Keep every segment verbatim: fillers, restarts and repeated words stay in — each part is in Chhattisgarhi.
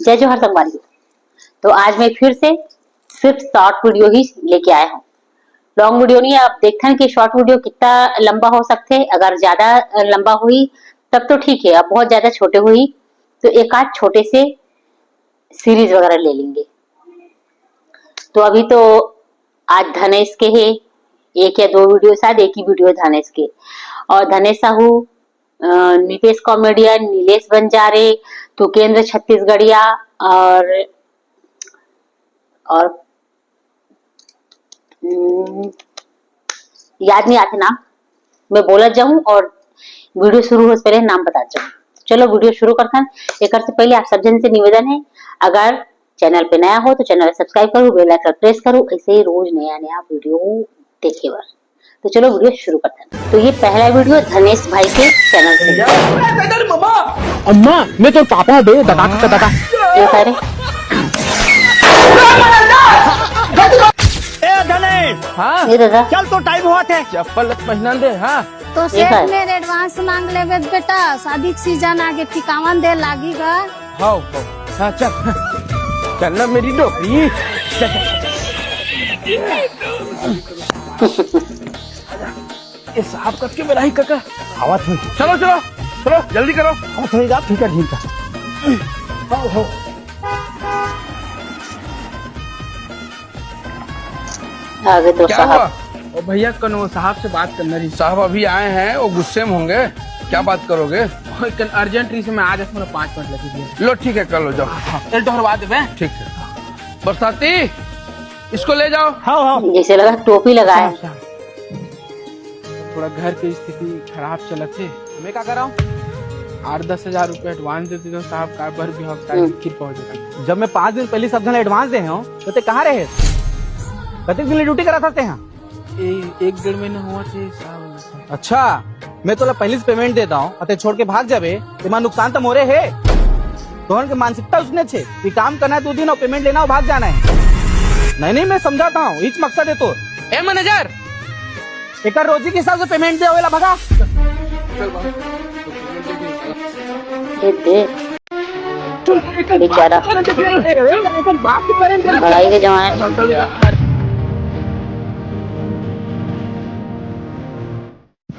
जय जोहार संगवारी हो। तो आज मैं फिर से सिर्फ शॉर्ट वीडियो ही लेके आया हूँ। लॉन्ग वीडियो नहीं है। अब देखथन कि शॉर्ट वीडियो कितना लंबा हो सकथे। अगर ज्यादा लंबा होही तब तो ठीक है, अब बहुत ज्यादा छोटे होही तो एक आध छोटे से सीरीज वगैरह ले लेंगे। तो अभी तो आज धनेश के है, एक या दो वीडियो, शायद एक ही वीडियो धनेश के। और धनेश साहू, अ, नितेश कॉमेडियन, नीलेश बंजारे, तुकेंद्र छत्तीसगढ़िया और और हम्म, याद नहीं आते नाम। मैं बोलत जाऊं और वीडियो शुरू हो से पहले नाम बता जाऊं। चलो वीडियो शुरू करथन। एकर से पहले आप सब जन से निवेदन है, अगर चैनल पे नया हो तो चैनल सब्सक्राइब करो, बेल आइकन प्रेस करो, ऐसे ही रोज नया नया वीडियो देखे बर। तो चलो वीडियो शुरू करथन। तो ये पहला वीडियो धनेश भाई के चैनल से। अम्मा, मैं तो पापा बे, दादा का दादा। ये कह रहे। ए धनेश, हाँ? ये दादा। चल तो टाइम हुआ थे। चप्पल पहना दे, हाँ। तो ये सेठ कह रहे। मेरे एडवांस मांग लेबे बेटा, शादी के सीजन आगे, टिकावन दे लागी गा। हाव, हाव। हाँ, चल। चल ना मेरी डोकरी। ये साहब कब के बेरा ही काका? आवत होही। चलो, चलो, चलो, जल्दी करो। आवत होही, जा, ठीक है, ठीक है। हाव, हाव। आगे तो क्या साहब। हुआ? ओ भैया, कन वो साहब से बात करना रही। साहब अभी आए हैं, वो गुस्से में होंगे। क्या बात करोगे? ओए, कन अर्जेंट रही से मैं आज, थोड़ा पाँच मिनट लगी दिया। लो, ठीक है, कर लो, जाओ। हाँ, चल, डोहरवा देबे। ठीक है। बरसाती, इसको ले जाओ। हाँ, हाँ। जैसे लगा टोपी लगाए। अच्छा, अच्छा। थोड़ा घर की स्थिति खराब चलत हे। मैं का कराऊं? आठ दस हजार रुपया एडवांस दे देता साहब, काबर भी हो, काहे हम्म। किरपा हो जाता। जब मैं पाँच दिन पहले सब जन एडवांस दे हूँ, तो ते कहाँ रहे? कतेक दिन ले ड्यूटी करा था ते यहाँ? ए, एक डेढ़ महीना हुआ थे साहब। अच्छा, मैं तोला पहले से पेमेंट देता हूँ, अते छोड़ के भाग जाबे, तेमा नुकसान तो मोरे हे। तोहन के मानसिकता उसने छे कि काम करना है दो दिन और पेमेंट लेना और भाग जाना है। नहीं, नहीं, मैं समझाता हूँ, इच मकसद है तो। ए मैनेजर, एकर रोजी के हिसाब से पेमेंट दे, ओला भगा। ए दे। बेचारा। लड़ाई के जमाने।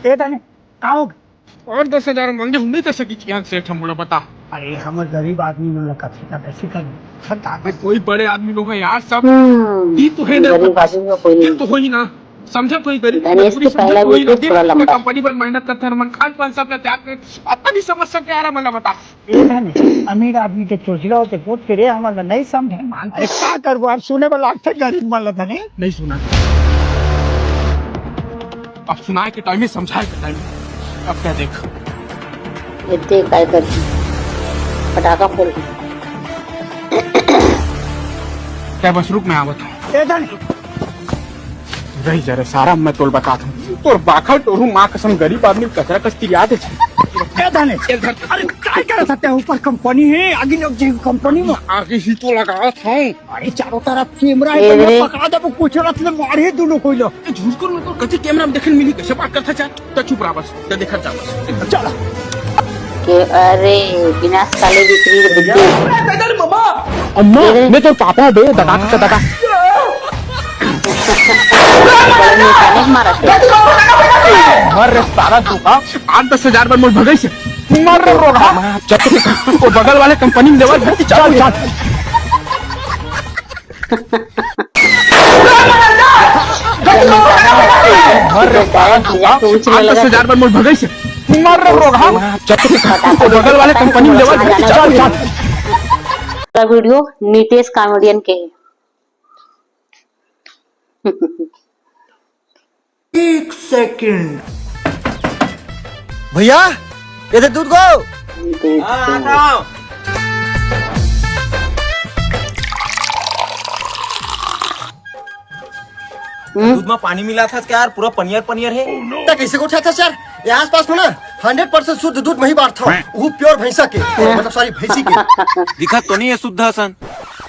ए धने, का हो गे? और दस हजार मांगे, हम नहीं दे सकी कि यार सेठ, हम बोला बता। अरे, हमर गरीब आदमी मन ला कथी का कैसे करूं? बता। अबे, कोई बड़े आदमी लोग हैं यार, सब हम्म, ई तो है ना, गरीब आदमी का कोई ये नहीं। तो हो ही ना, समझा तो ही गरीब, धनेश मजदूरी के समझा पहला तो ही ना, वीडियो देख, थोड़ा लंबा। कंपनी पर मेहनत करते हैं, मन खान पान सब का त्याग कर, अब नहीं समझ सकते यार, मतलब बता। ए धने, अमीर आदमी के चोचला होते कोट के रे, हमन ला नहीं समझे। अरे का करबो, अब सुने वाला अक्सर गरीब मन ला धने। नहीं सुना। अब सुनाए के टाइम ही, समझाए के टाइम। अब क्या देख। ये देख, काय कर। पटाखा फोड़। क्या बस रुक, मैं आवत हूँ। ए धने। रही जा रे सारा, मैं तोल बतात हूँ। तोर बाखा टोरू माँ कसम गरीब आदमी कचरा कस तिरिया दे छे। ए धने, ए धने, अरे काय करत हते ऊपर कंपनी है, आगे लोग जे कंपनी में। आगे ही तो लगावत हूँ। अरे चारों तरफ कैमरा ए है, रे। पकड़ा दे वो कुछ रत में मार ही दोनों कोई लो। ए झूठ कर, मैं तो कति कैमरा में देखन मिली, कैसे बात करता चार? तो चुप रहा बस, तो देखा जा बस। चला। के अरे बिना साले बिक्री रे बिक्री। अम्मा, ये रे। मैं तो पापा बे, दादा का दादा। बड़े निशाने मारा थे। मर रे सारा धोखा, आठ दस हजार बार मोर भगाई से। मर रे रोगहा। चल, वो बगल वाले कंपनी में देवा, चल, चल। मर रे सारा धोखा, आठ दस हजार बार मोर भगाई से। मर रे रोगहा। चल, वो बगल वाले कंपनी में देवा, चल, चल। वीडियो नितेश कॉमेडियन के है। एक सेकंड। भैया, ये दे दूध को। हाँ, आता हूँ। हम्म? दूध में पानी मिला था क्या यार? पूरा पनियर पनियर है। तो कैसे को उठा था सर? ये आसपास में ना हंड्रेड परसेंट शुद्ध दूध मैं ही बांटता हूँ, वो प्योर भैंसा के, मतलब सॉरी भैंसी के। दिखत तो नहीं है शुद्ध असन।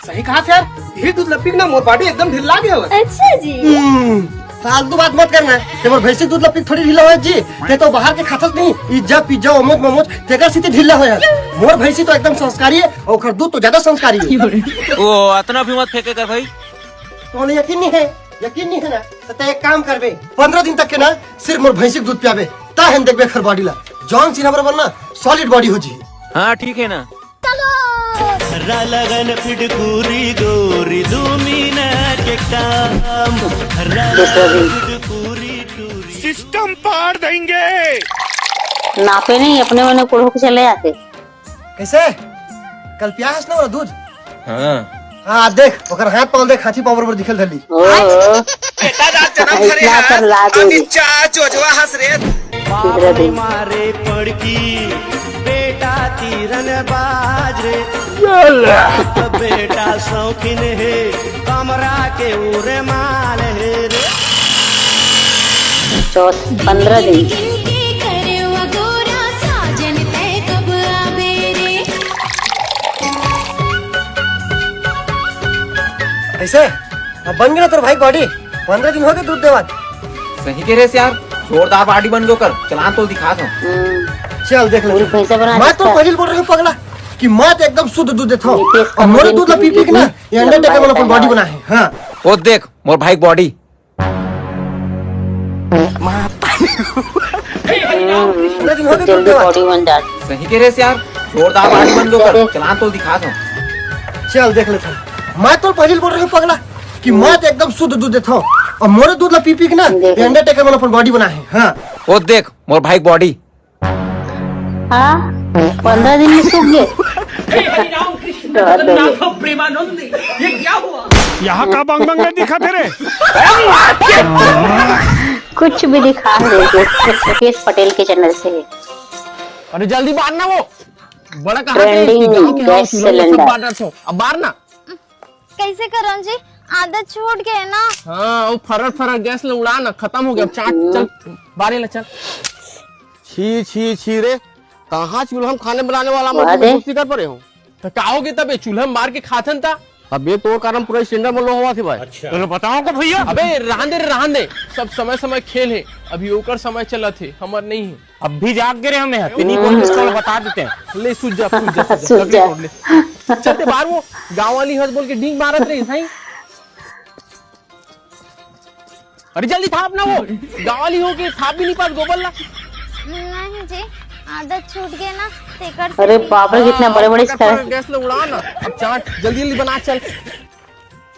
सही कहा सर, यही दूध लपी ना मोर बॉडी एकदम ढिल्ला गया हो। अच्छा जी। हम्म। फालतू बात मत करना। ते मोर भैंसी दूध ला पी के थोड़ी ढीला होय जी। ते तो बाहर के खाथस नहीं, इज्जा पिज्जा ओमोज मोमोज, तेकर सेती ढीला होय। मोर भैंसी तो एकदम संस्कारी है, और ओकर दूध तो ज्यादा संस्कारी है। ओ, अतना भी मत फेंके कर भाई। तोला यकीन नहीं है? यकीन नहीं है ना? तो ते एक काम करबे, पंद्रह दिन तक के ना सिर्फ मोर भैंसी के दूध पियाबे, ताहन देखबे एकर बॉडी ला। जॉन सीना बराबर ना सॉलिड बॉडी हो जी। हाँ, ठीक है ना। रा लगन फिटकूरी गोरी दू मिनट के काम। रा दूसरा दिन। फिटकूरी टूरी। सिस्टम पाड़ देंगे। नापे नहीं, अपने मने कुल होके चले आते। कैसे? कल पिया हस ना वो दूध? हाँ। हाँ, देख, ओकर हाथ पाँव देख, हाथी पाँव बरोबर दिखल धली। ओहो। बेटा रात जन्म धरे इतना हस, कर ला दे। अभी चा चोचवा हस रे। बाप रे। मारे पड़की, बेटा तीरन बाज रे। बेटा शौकीन है, कमरा के उरे माल है रे। चौथ-, पंद्रह दिन। ऐसे? अब बन गया तोर भाई बॉडी। पंद्रह दिन हो गए दूध देवत। सही कहे रेस यार, जोरदार बॉडी बन गयो कर। चलान तो दिखा दो। हम्म। चल देख ले। पूरी भैंसा बना मैं तो सकता है। पहले बोल रही हूँ पगला कि मैं तो एकदम शुद्ध दूध देता हूँ। नीतीश और मोरे कमल दूध ला पी पी के ना, की ये अंडरटेकर वाला अपन बॉडी बना है। हाँ। वो देख मोर भाई बॉडी। हम्म, जल्दी बॉडी बन जाती। सही कहे रेस यार, जोरदार बॉडी बन गयो कर। चलान तो दिखा दो। चल देख लेते हैं। मैं तो पहले बोल रही हूँ पगला कि मैं तो एकदम शुद्ध दूध देता हूँ और मोरे दूध ला पी पी के ना, देख। ये अंडरटेकर वाला अपन बॉडी बना है। हाँ। वो देख मोर भाई बॉडी। हाँ, पंद्रह दिन में सूख गए। हे हरि राम कृष्ण जगन्नाथ प्रेमानंद, ये क्या हुआ? यहाँ का बंग बंग दिखा थे रे? कुछ भी दिखा रहे हो। केएस पटेल के चैनल से है। अरे जल्दी बार ना वो। बड़ा कहा थे इसकी ट्रेंडिंग गाँव के गैस हवा चूल्हा में सब सिलेंडर। बार रहा सो। अब बार ना। कैसे करन जी? आदत छूट गए ना। हाँ, वो फरर फरर गैस ले उड़ा ना, खत्म हो गया। अब चाट, चल, बारे ले चल। छी, छी, छी रे, कहाँ चूल्हा में खाने बनाने वाला वाह मौसम दे। दोस्ती कर पड़े हो? तो का हो गया तब ये चूल्हा में मार के खाथन था? अब ये तोर कारण पूरा स्टैंडर्ड में लो हुआ थी भाई। अच्छा। तो बताओ को भैया। अबे रहन दे रे, रहन दे, सब समय समय खेल है, अभी ओकर समय चलत है, हमर नहीं है। अब भी जाग गे रे हमने, तेनी कोशिश कर बता देते हैं। ले सूझ जा, सूझ जा, सूझ जा, सूझ जा। ले। चलते बाहर वो गाँव वाली हंस बोल के डींग मारत रही, सही? अरे जल्दी थाप ना वो, गाँव वाली हो के थाप भी नहीं पास गोबर ला। नहीं जी, आदत छूट गई ना, तेकर से अरे भी। बाप रे, कितना हाँ, बड़े बड़े पकड़, स्टार। पकड़, गैस ले उड़ा ना, अब चाट जल्दी जल्दी बना चल।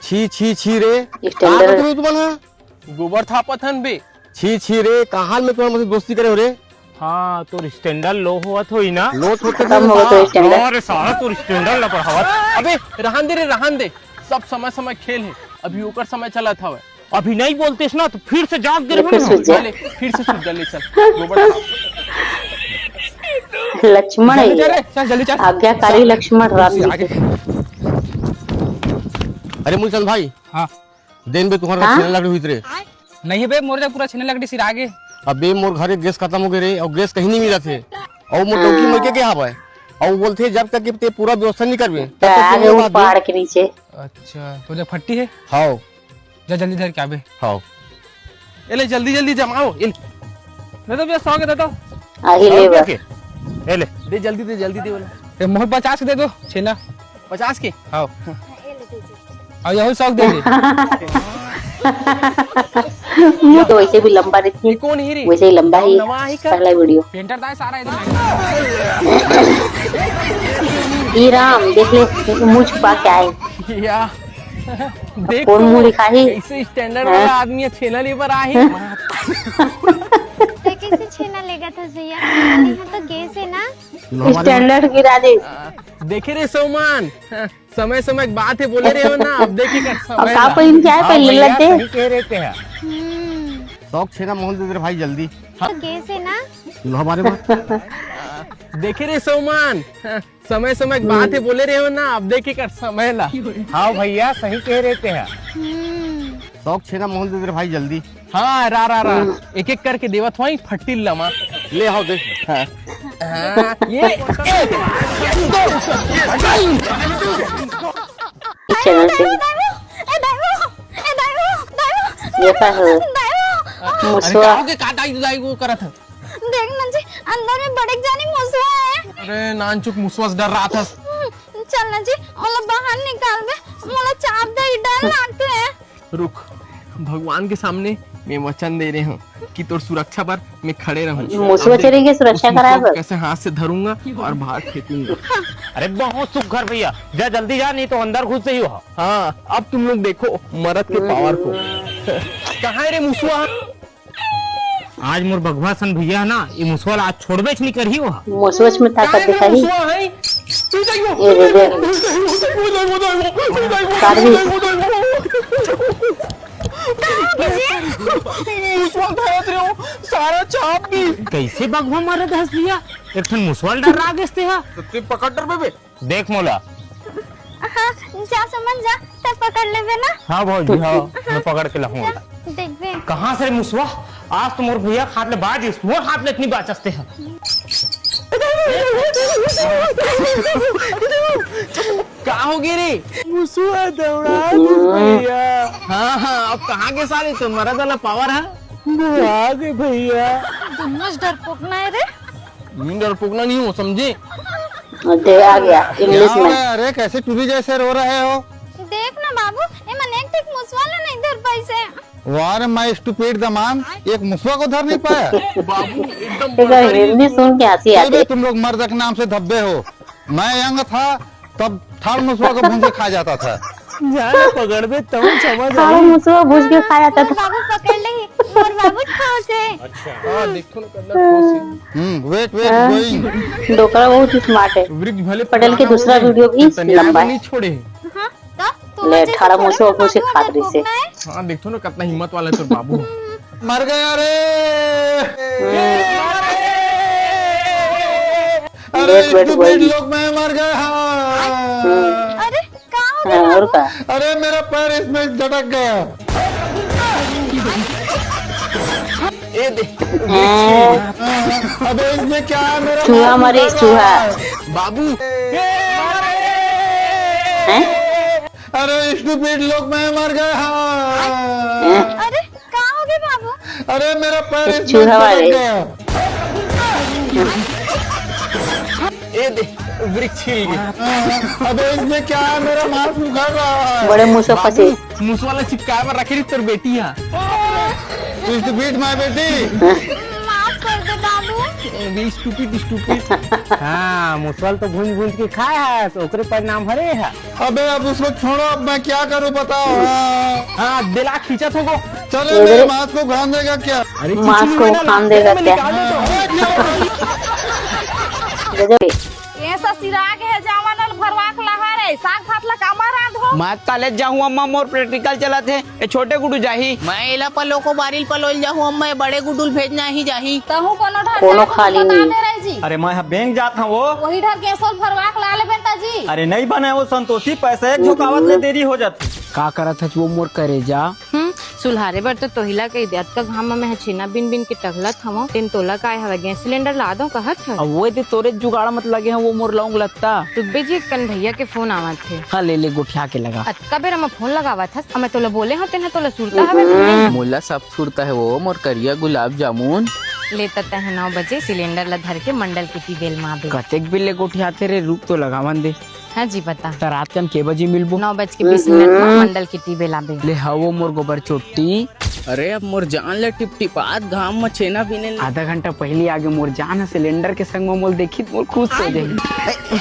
छी, छी, छी रे। स्टैंडर्ड। कहाँ पे तू बना? गोबर थापत हन बे। छी, छी रे, कहाँ में तुम्हारे मुझसे दोस्ती करे हो रे? हाँ, तोर स्टैंडर्ड लो होत होई ना। लो होत कम हो तो स्टैंडर्ड। अरे साला, तोर स्टैंडर्ड ला बढ़ावत। अबे, रहन दे रे, रहन दे। सब समय समय खेल है। अभी ओकर समय चलत हवे। अभी नहीं बोलतेस ना, तो फिर से जाग गिर फिर से सूझ जा। ले, फिर से सूझ जा, ले चल। गोबर डाल। लक्ष्मण जल्दी है चल रे, ये। चल, जल्दी चल। आज्ञाकारी चल। लक्ष्मण राम जी आगे। के। अरे मूलचंद भाई। हाँ। दिन बे तुम्हारा हाँ? छेना लकड़ी हुई रे। नहीं बे, मोर जग पूरा छेना लकड़ी सिरा गे। अबे मोर घर के गैस खत्म हो गए रे, और गैस कहीं नहीं मिला थे। और मोर टोकी हाँ। मर के क्या हवा है? और वो बोलते जब तक कि ते पूरा व्यवस्था नहीं करबे, तब तक आगे तुम वो बात पहाड़ दे। के नीचे। अच्छा, तो जब फट्टी है? हाँ। जा जल्दी धर के आबे। हाँ। ए ले जल्दी जल्दी जमाओ। ए ले। दे दो भैया, सौ के दे दो। आही सौ ले रुपया बा। के? ए ले। दे जल्दी दे, जल्दी दे बोले। ए मोहन पचास के दे दो, छेना। पचास के? हाँ। और यही सौ के दे दे। मुंह तो वैसे भी लंबा रहती है। ये कौन ही रे? वैसे ही लंबा ही नवा ही का? पहला वीडियो। पेंटर दाय सारा इधर। ई राम, देख ले, मुंह छुपा के आए। या। देख कौन तो, मुंह दिखाही? कैसे स्टैंडर्ड हाँ। वाला आदमी है, छेना ले बर आही। ते कैसे छेना लेगा था भैया? यहाँ तो केस है ना? स्टैंडर्ड गिरा दे। देखे रे सोमान, समय समय के बात है, बोले रहे हो ना, अब देखे का अब समय का ला। कोई इनके आए हाँ पहले भैया, लेते? सही कह रहे थे। हम्म। शौक छेना मोहन दे दे रे भाई जल्दी। तो केस है ना? लो हमारे बात। देखे रे सोमान, समय समय के बात है, बोले रहे हो ना, अब देखे कर समय ला। हाँ भैया, सही कह रहे थे। हम्म। शौक छेना मोहन दे दे रे भाई जल्दी। हाँ, रा, रा, रा। हम्म। एक एक करके देवत हुआ ही फट्टिल लमा। ले आओ देख। हाँ। हाँ, ये एक, दो। इस चैनल से। ये क्या है? अरे मुसवा। का होगे, का दाई दाई वो करत है? देख ना जी, अंदर में बड़े जानी मुसवा है। अरे नानचुक मुसवा से डर रहा था। हम्म, चल ना जी, ओला बाहर निकाल दे, मोला चाप दे, डर लागत है। रुक, भगवान के सामने मैं वचन दे रहे हूँ कि तोर सुरक्षा बर मैं खड़े रहूँ। मुसवा चोरी के सुरक्षा कराए बर। कैसे हाथ से धरूंगा और बाहर फेंकूंगा। अरे बहुत सुघर भैया, जा जल्दी जा, नहीं तो अंदर घुस ही हो। हाँ, अब तुम लोग देखो मरद के पावर को। कहाँ है रे मुसवा? आज मोर बघवा सन भैया ना, ये मुसवा ला आज छोड़बेच नहीं करही वो। मुसवच में ताकत काहे रे दिखाई। मुसवा है? तू जाइयो। ये दे दे। तू जाइयो, तू जाइयो, तू जाइयो, तू जाइयो, काट दी। तू जाइयो। मुसवा धरत रहे हो, सारा चाप भी। कैसे बघवा मरत हस भैया? एक ठन मुसवा ल डर रहा गेस ते हा। तो तू पकड़ डर बे। देख मोला। हाँ, जा सुमन जा, तब पकड़ लेबे ना। हाँ भौजी, हाँ, मैं पकड़ के लाहूँ ओला। देखबे। कहाँ से रे मुसवा? आज तो मोर भैया हाथ ले बाजिस, मोर हाथ ले इतनी बाचस ते ह। का हो गे रे? मुसवा दौड़ा दिस भैया। हाँ, हाँ, अब कहाँ के साले तो मरद वाला पावर है? वो आ गए भैया। तुम डरपोक ना है रे। मैं डरपोकना नहीं हूँ, समझे? दे, आ गया, इंग्लिश क्या हो में। गया? अरे, कैसे टूरी जैसे रो रहे हो? देख ना बाबू, एमन एक ठिक मुसवा ला नहीं धर पाइसे। वाह रे, मैं स्टूपिड दमान, एक मुसवा को धर नहीं पाया। बाबू, एकदम इधर हिंदी सुन के हंसी चल आती बे, है। तुम लोग मर्द के नाम से धब्बे हो। मैं यंग था, तब ठाड़ मुसवा को भून के खा जाता था। जान पकड़बे तब समझ ठाड़ आई। मुसवा भून के खा जाता था। बाबू पकड़ ले, मोर बाबू ठोस है। अच्छा। हाँ, देखो ना, कितना ठोस है। हम्म, wait, wait, हाँ। Going। डोकरा बहुत ही smart है। वृक्ष भले पटेल के पुराना दूसरा हो गए, वीडियो भी चेतन लंबा यार है। नहीं छोड़े। हाँ, तो तू ले, वजह से ठाड़ा थोड़े मुसवा ना को से बाबू खात रही से। डरपोकना है। हाँ, देखो ना, कितना हिम्मत वाला है तोर बाबू। मर गया रे। हम्म। अरे, wait, wait, stupid wait। लोग, मैं मर गया। हाँ। हम्म। अरे, का हो हाँ, गया और बाबू? का? अरे, मेरा पैर इसमें झटक गया। ये दे। हाँ। अबे, इसमें क्या है? मेरा चूहा मार मारे, मुंह चूहा। खा रहा है। बाबू। हैं? अरे, stupid लोग, मैं मर गया। हाँ। हैं? अरे, का हो गया बाबू? अरे, मेरा पैर एक इसमें चूहा झटक मारे। गया। ये दे, वृक्ष हिल गया। अबे, इसमें क्या है? मेरा मांस उखड़ रहा है। बड़े मुसवा बाबू, फंसे। मुसवा ला चिपकाए बर रखे रही तोर बेटी हा। Stupid my बेटी। माफ कर दे बाबू। अरे, stupid, stupid। हाँ, मुसवा ल तो भूंज भूंज के खाए हस, ओकरे परिणाम हरे हा। अबे, अब उसको छोड़ो, अब मैं क्या करूं, बताओ। हाँ। हाँ, दिला खींचा थोको। चलो, ये मेरे दे। मांस को खान देगा क्या? अरे, मांस चिचिन को में ना खान लाते देगा में क्या? निकाल दे तो। गजब। ये ससुरा के है, जावन ल भरवा के लहा रे, साग भात ला कामा रांधो। मैं ताले जाहूं अम्मा, मोर practical चलत हे, ए छोटे गुडू जाही। मैं एला पलो को बारिल पलोल जाहूं अम्मा, ए बड़े गुडू ल भेजना ही जाही। तहूं कोनो ढंग कोनो से खाली बता नहीं। दे रहे जी। अरे मैं ह बैंक जात हंव वो। वही ढर गैस ओल भरवा के ला लेबे त जी। अरे नहीं बने वो संतोषी, पैसा एक झोंकावत ले देरी हो जात। का करत हच वो मोर करेजा? हम्म, सुल्हारे बर तो तोहिला कही दे, अतका घाम म मैं छेना बिन बिन के टघलत हवं, तेन तोला काय हवय, गैस सिलेंडर ला दो कहत हस? अब वो दे तोरे जुगाड़ मत लगे हंव, वो मोर लौंग लत्ता। सुब्बे जी, कन भैया के फोन आवत हे। हाँ, ले ले, गोठिया के लगा। अतका बेरा म फोन लगावत हस, अब मैं तोला बोले हंव, तेन ह तोला सुरता हवे कि नहीं? मोला सब सुरता हे वो, मोर करिया गुलाब जामुन। ले त तैं ह नौ बजे सिलेंडर ला धर के मंडल के टीबेल म आबे। कतेक बेर ले गोठियाथे रे, रुक तो लगावन दे। हाँ जी, बता। त रात कन के बजे मिलबो? नौ बज के बीस मिनट म मंडल के टीबेल आबे। ले हवो मोर गोबर चोट्टी। अरे, अब मोर जान ले टिपटिपात घाम म छेना बिने ले। आधा घंटा पहिली आगे मोर जान ह सिलेंडर के संग म मोल देखी त मोर खुश हो जाही।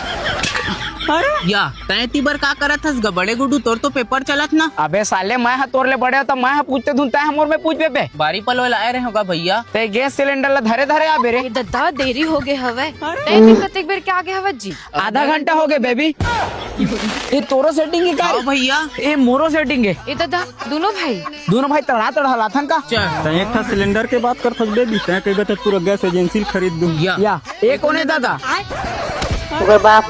अरे या, तैं एती बर का करत हस ग बड़े गुडू? तोर तो पेपर चलत ना। अबे साले, मैं ह तोर ले बड़े हंव त मैं ह पूछते धुन, तैं ह मोर में पूछबे बे? बारी पलोय ल आए रहे होगा भैया। तैं गैस सिलेंडर ला धरे धरे आबे रे। ए ददा, देरी हो गे हवय। अरे। तैं भी कतेक बेर के आगे हवत जी? आधा घंटा हो गए बेबी। ये तोरो सेटिंग है का? हाँ भैया। ये मोरो सेटिंग है। ए ददा, दोनों भाई। दोनों भाई तड़ा तड़ा हलाथन का? चल। त एक ठा सिलेंडर के बात करथस बेबी, तैं कहिबे त पूरा गैस एजेंसी ल खरीद दूं। या। या, ए कोन हे दादा? ओकर बाप।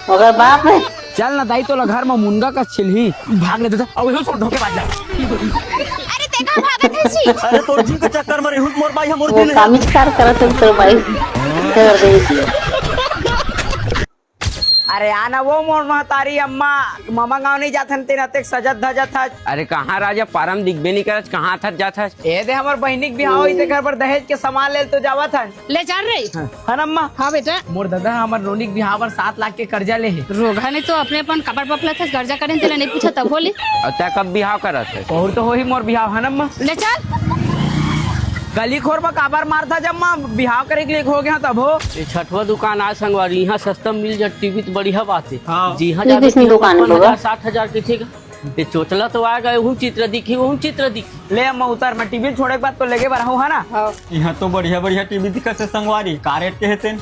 ओकर बाप है। चल ना दाई, तोला घर म मुनगा कस छिलही। भाग ले दादा, अब एहू छोड़ धोखेबाज ला। अरे तेका भागत है जी। अरे तोर जिन के चक्कर म रेहूं मोर बाई ह मोर वो दिन है। कामिच कार करत है तोर बाई। कर दे जी। अरे आना वो मोर महतारी अम्मा, ममा गाँव नहीं जाथन तेन अतेक सजत धजत हच। अरे कहाँ राजा, पारम दिखबे नहीं करच, कहाँ थच जात हच? ए दे हमर बहिनी के बिहाव होही, तेकर बर दहेज के सामान ले तो जावत हन। ले चल रे। हन अम्मा? हाँ बेटा। मोर ददा ह हमर नोनी के बिहाव बर सात लाख के कर्जा ले हे। रोगहा नहीं तो अपने अपन कपड़ पपला थस, कर्जा करें तेला नहीं पूछा तब होली। अउ तै कब बिहाव करत हस? बहुत तो होही मोर बिहाव, हन अम्मा? ले चल। गली खोर म काबर मारथा जम्मा, बिहाव करे के लिए हो गया तब हो। ये छठवा दुकान आ संगवारी, यहाँ सस्ता मिल जा, टीवी तो बढ़िया बात है। हाँ। जी हाँ, ये जाके किसने तीन दुकान पचपन होगा? हजार, साठ हजार के ठीक है। ये चोचला तो आ गए, हूँ चित्र दिखी, हूँ चित्र दिखी। ले अम्मा उतर, मैं टीवी छोड़े के बाद तो लेके बर हूँ, है ना? हाँ। यहाँ तो बढ़िया बढ़िया टीवी दिखत है संगवारी, का रेट के है तेन?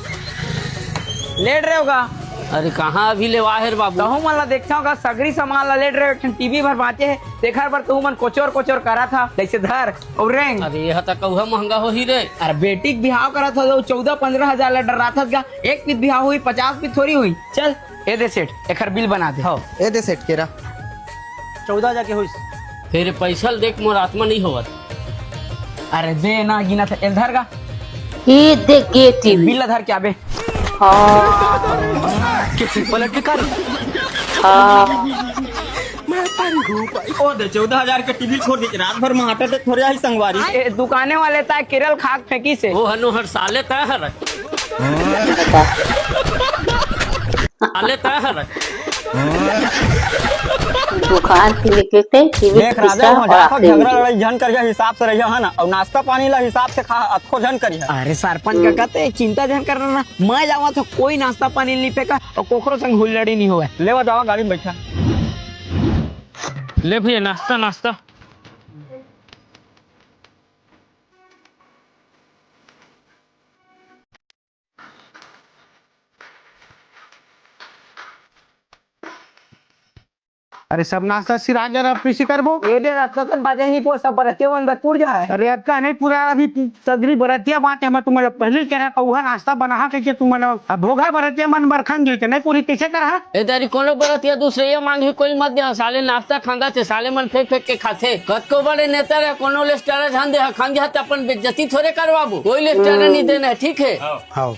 लेट रहे होगा। अरे कहाँ अभी ले वाहेर बाबू? तहूँ मन ला देखता होगा, सगरी सामान ला लेट रहे, एक ठन टीवी भर बाँचे है, तेखर बर तहूँ मन कोचोर कोचोर करा था, जैसे धर और रेंग। अरे यह तो कौहा महंगा होही रे। अरे बेटी के बिहाव करा था तो चौदह पन्द्रह हजार ला डराथस गा, एक पीत बिहाव हुई, पचास पीत थोड़ी हुई। चल ए दे सेठ, एखर बिल बना दे। हाँ। ए दे सेठ केरा। चौदह हजार के होइस। फिर पैसा ल देख मोर आत्मा नहीं होवत। अरे दे ना, गिना था, एल धर गा। ये देख ये टीवी। बिल ला धर के आबे। हाँ। के पलट के कर। हाँ। ओ दे, चौदह हजार के टीवी फोड़ दे, रात भर में हार्ट अटैक थोड़े आई संगवारी। ए, दुकाने वाले ता केरल खाक फेंकी से। वो हनु हर साले ता हर। बता। साले ता हर। दुकान से निकलते टीवी देख राजा, पीसा वहाँ और जाकर आते झगड़ा हैं। लड़ाई झन करिया, हिसाब से रहिया है ना, और नाश्ता पानी ला हिसाब से खा, अतको झन करिया। अरे सरपंच का कहते चिंता झन करना ना, मैं जावा तो कोई नाश्ता पानी नहीं फेंका और कोखरो संग हुल्लड़ी नहीं होवे। लेवा जावा गाड़ी में बैठा। ले भैया नाश्ता, नाश्ता। अरे सब नाश्ता सिरा गया, अब कैसे करबो? ए दे रास्ता तन बाजे ही पो सब बरतिया मन बतपुर जा है। अरे अतका नहीं पूरा अभी सगरी बरतिया बात है, मैं तुम्हारा पहले कह रहा कहूँ नाश्ता बना कह के तुम अब भोगा बरतिया मन बरखन गए नहीं पूरी कैसे कर? ए दारी कोनो बरतिया दूसरे ये मांग ही कोई मत दे, साले नाश्ता खांगा थे, साले मन फेंक फेंक के खाथे। कतको बड़े नेता रहे, कोनो लेस्टर झन दे, खांगे हाथ अपन बेइज्जती थोड़े करवाबो, कोई लेस्टर नहीं देना है, ठीक है? हाँ।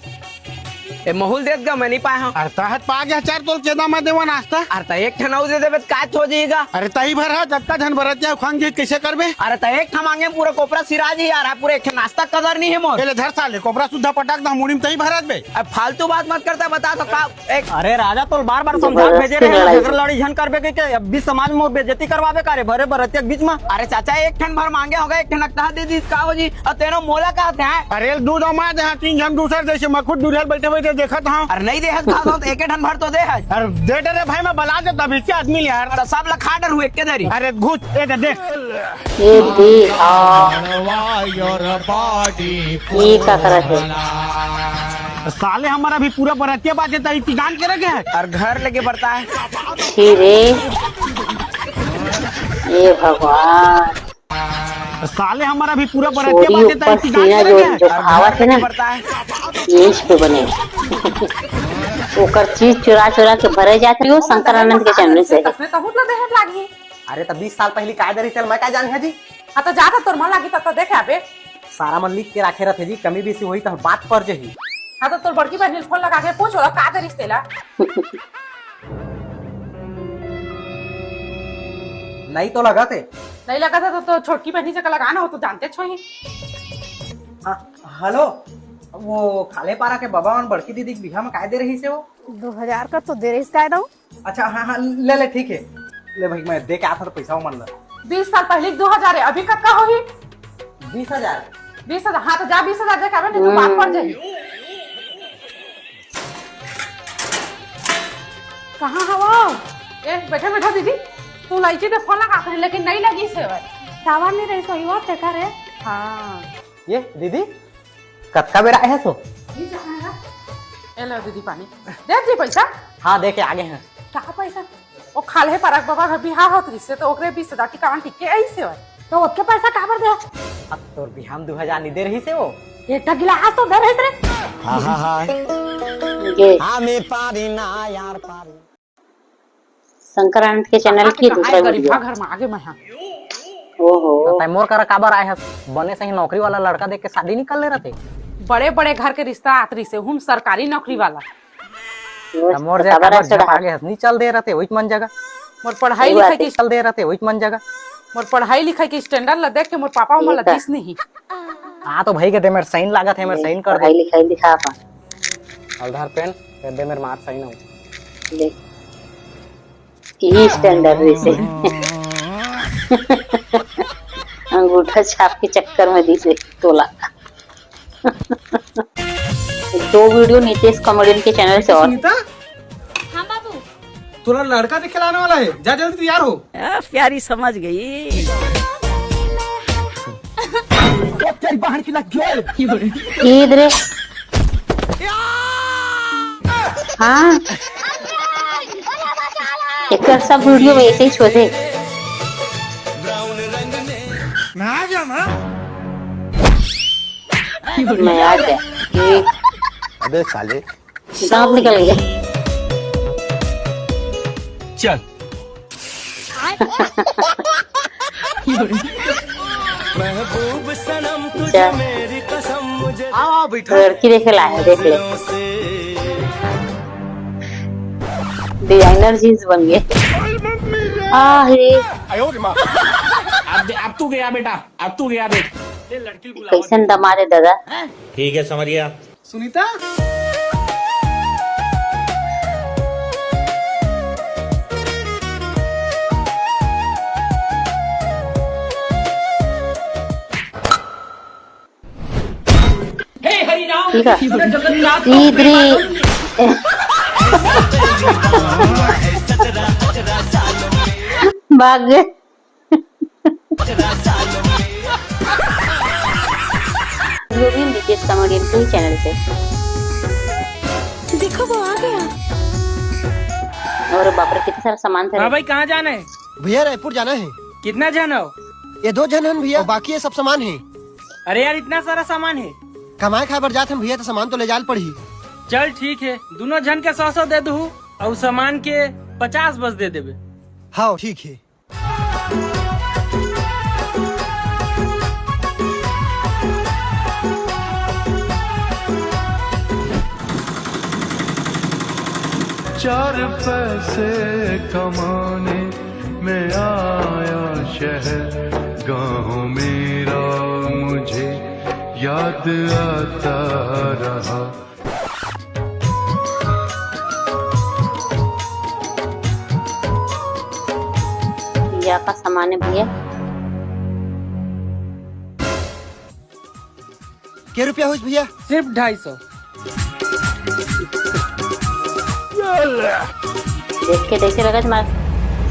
ए, महूल देत गा, मैं नहीं पाए हूँ। अरे तहत पा गया चार तोल चेदा मैं देवा नाश्ता। अरे त एक ठन अउ दे देबे त का हो जाएगा? अरे तही भर है, जतका झन भरत जाए, खान जी कैसे करबे? अरे त एक ठन मांगे पूरा कोपरा सिराज ही यार, पूरा एक ठन नाश्ता कदर नहीं है मोर। पहले धर साले, कोपरा सुद्धा पटाक दा मुड़ी में तही भरत बे। अब फालतू बात मत करता, बता तो का एक अरे राजा तोल बार बार समझा जबरदस्ती भेजे रहे, लड़ाई। झगड़ा लड़ी झन करबे के, के अब भी समाज में बेइज्जती करवाबे का रे? भरे बरतिया के बीच में। अरे चाचा एक ठन भर मांगे होगा, एक ठन अकता दे दी का हो जी? अउ तेनो मोला कहत हैं। अरे दूध अमा दे, हाँ, तीन झन दूसर जैसे मखुद दूरिया बैठे बैठे देखत हाँ। अरे नहीं देहस खात हो तो एक ठन भर तो देहस। अरे दे दे रे भाई, मैं बला दे तभी के आदमी ले यार। तो सब ला खा डर हुए के दरी। अरे घुस, ए दे, दे। ये भी, हाँ। ये का करत है? साले हमारा भी पूरा बरतिया बाजे त इतिगान करे के है। और घर लेके बढ़ता है। छी रे। ए भगवान। साले हमारा भी पूरा बरतिया छोरी बाजे ऊपर त सीना जो, जो खावा थे ना, यही पे बने। ओकर चीज चुरा चुरा के भरे जात रही हो शंकर आनंद के चैनल से। तसने तहूत ला देहत लागी। अरे त बीस साल पहली काय दे रही तेल मैं काय जाने है जी? हाँ त जा त तोर मन लागी त, त देख आबे। सारा मन लिख के राखे रथे जी, कमी बेसी होही त बात पर जही। हाँ त तोर बड़की बहन फोन लगा के पूछ ओला का दे रही तेला। नहीं तो लगा थे। नहीं लगा था तो, तो छोटकी बहनी जगह लगाना हो तो जानते छोही। हाँ, हेलो, वो खाले पारा के बाबा मन बड़की दीदी के बिहा में काय दे रही से वो? दो हजार का तो दे रही काय दऊ? अच्छा, हाँ, हाँ, ले ले, ठीक है। ले भाई, मैं दे के आता था पैसा मन ला। बीस साल पहले दो हजार है, अभी कब का होही? बीस हजार। बीस हजार, हाँ, तो जा बीस हजार दे के आवे, नहीं तो बात पड़ जाही। कहाँ हवा? ए, बैठा, बैठा दीदी, तू लाइची पे फोन लगा कर, लेकिन नहीं लगी से भाई। टावर नहीं रही, सही बात है, करे? हाँ। ये दीदी, कतका बेरा आए हस? ए लो दीदी पानी। दे दी पैसा? हाँ, दे के आगे हैं। का पैसा? ओ खाल्हे परक बाबा घर बिहार होत रहिस हे, तो ओकरे बीस हजार टिकावन टिक के आई से भाई। तो ओतके पैसा काबर दे? अब तोर बिहाम दू हजार नहीं दे रही से वो। एक गिलास तो दे रही रे। हाँ, हाँ, हाँ। ये। हाँ, मैं पारी ना यार, पारी। शंकर आनंद के चैनल की दूसरा वीडियो। घर में आगे मैं हाँ। ओहो। तै मोर करा काबर आए हस? बने सही नौकरी वाला लड़का देख के शादी नहीं कर ले रहते। बड़े बड़े घर के रिश्ता आत रहिस हे, हम सरकारी नौकरी वाला। त मोर जगह काबर काबर ऐसा झपा रहा? गे हस, नी चल दे रहते, वही मन जगह। मोर पढ़ाई सही बात लिखाई है। के चल दे रहते, वही मन जगह। मोर पढ़ाई लिखाई के standard ला देख के मोर पापा उमन ये ला तो दिस नहीं। हाँ, तो भाई के दे मेर sign लागत है, मेर देख, sign कर दे। पढ़ाई लिखाई लिखा अपन। आधार पेन, ये दे मेर मार sign हो। देख, यही standard वैसे। अंगूठा छाप के चक्कर में दिसे तोला। दो video नीतीश comedian के channel से और। सुनीता, हाँ बाबू। तोला लड़का देखे लाने वाला है, जा जल्दी तैयार हो। आ, प्यारी समझ गई। ईद रे। हाँ। एकर सब video वैसे ही छोड़े। मैं आ गया माँ। मैं आ गया। ये अबे साले। दांत निकल गया। चल। महबूब सनम तुझे अच्छा। मेरी कसम मुझे आओ, आओ, बैठो। लड़की देखे लाए हैं, देख ले। Designer jeans बन गए। आ हे। अब दे-, अब तू गया बेटा, अब तू गया देख। कैसन दमाद है दादा? ठीक है समरिया। सुनीता। ठीक है। ईद रे। भाग गए। जो भी नीतीश comedian के ही channel पे। देखो वो आ गया। और बाप रे, कितना सारा सामान था हाँ रे। भाई, कहाँ जाना है? भैया, रायपुर जाना है। कितना जन हो? ये दो जन हैं भैया, और बाकी ये सब सामान है। अरे यार, इतना सारा सामान है। कमाए खाए बर जात हन भैया, तो सामान तो ले जाल पड़ही। चल ठीक है, दोनों जन के सौ सौ दे दू और सामान के पचास बस दे देबे। हाँ, ठीक है। चार पैसे कमाने मैं आया शहर, गाँव मेरा मुझे याद आता रहा। या का सामान है भैया? के रुपया होइस भैया? सिर्फ ढाई सौ। देख के कैसे लगा तुम्हारा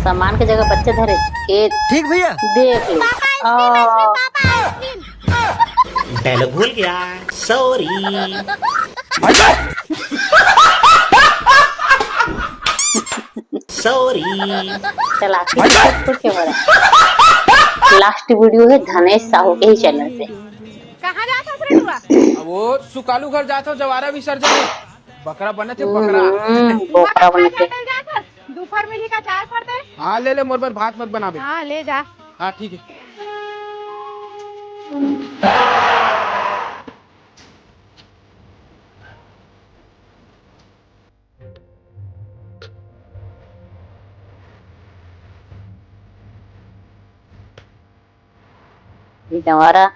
सामान के जगह बच्चे धरे। के ठीक भैया। देख ले। पापा आइसक्रीम, आ। Ice cream, papa ice cream. डायलॉग भूल गया, सॉरी। सॉरी। चल, आखिरी कुछ के हो रहा है। लास्ट वीडियो है धनेश साहू के ही चैनल से। कहाँ जात हस रे टुरा? अब वो सुकालू घर जात हो, जवारा विसर्जन है। बकरा बनत है, बकरा। हम्म, बोकरा बनत है। काटल जात हस? दोपहर में ही का चार पड़ते? हाँ, ले ले, मोर बर भात मत बनाबे। हाँ, ले जा। हाँ, ठीक है। ये जवारा।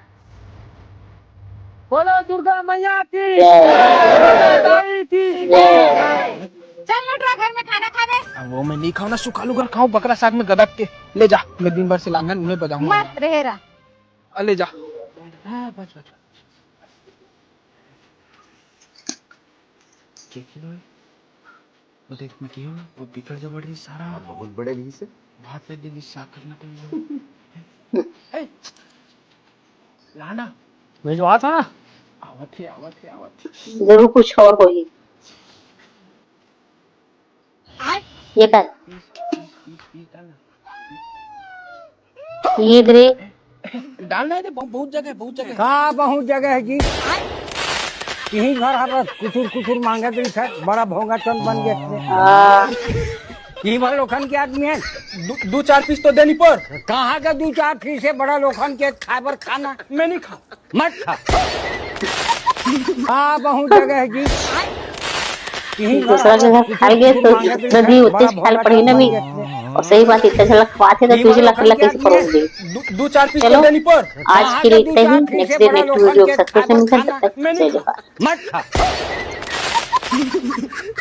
बोलो दुर्गा मैया की। जय। दुर्गा माई की। जय। चल नटरा घर में खाना खाबे। अब वो मैं नहीं खाऊं ना, सुखालू घर खाऊं, बकरा साग में गदक के। ले जा, मैं दिन भर से लांघन उन्हें बजाऊंगा। मत रहे रहा। आ, ले जा। हाँ, बस, बस, बस। क्या किलो है? वो देख, मैं किलो, वो बिगड़ जा बड़ी सारा। बहुत बड़े भी से। भात पे दे दी, साग करना पड़ेगा। ए, लांडा। मैं जो आता ना। आवत है, आवत है, आवत है। जरूर कुछ और होही। ये कर। ये दे। डालना है, बहुत, बहुत जगह है, बहुत जगह है। का बहुत जगह है जी? यही घर हर कुछुर कुछुर मांगे तो इधर बड़ा भोंगा चंद बन गए। हाँ। ये भर लोखन के आदमी है। दू, दू चार पीस तो देनी पर। कहाँ का दू चार पीस है बड़ा लोखन के खाए बर खाना? मैं नहीं खा। मत खा। हाँ, बहुत जगह है जी। दूसरा के घर खाए गए तो ददी उत्ते खाए पड़ी ना भी। और सही बात, इतना झलक बात है तो तुझे लग लग कैसे परोस दी। दू चार पीस चलो, तो देनी पर। आज के लिए इतना ही। नेक्स्ट डे नेक्स्ट वीडियो के साथ फिर से मिलते हैं, तब तक जय जोहार। मत खा।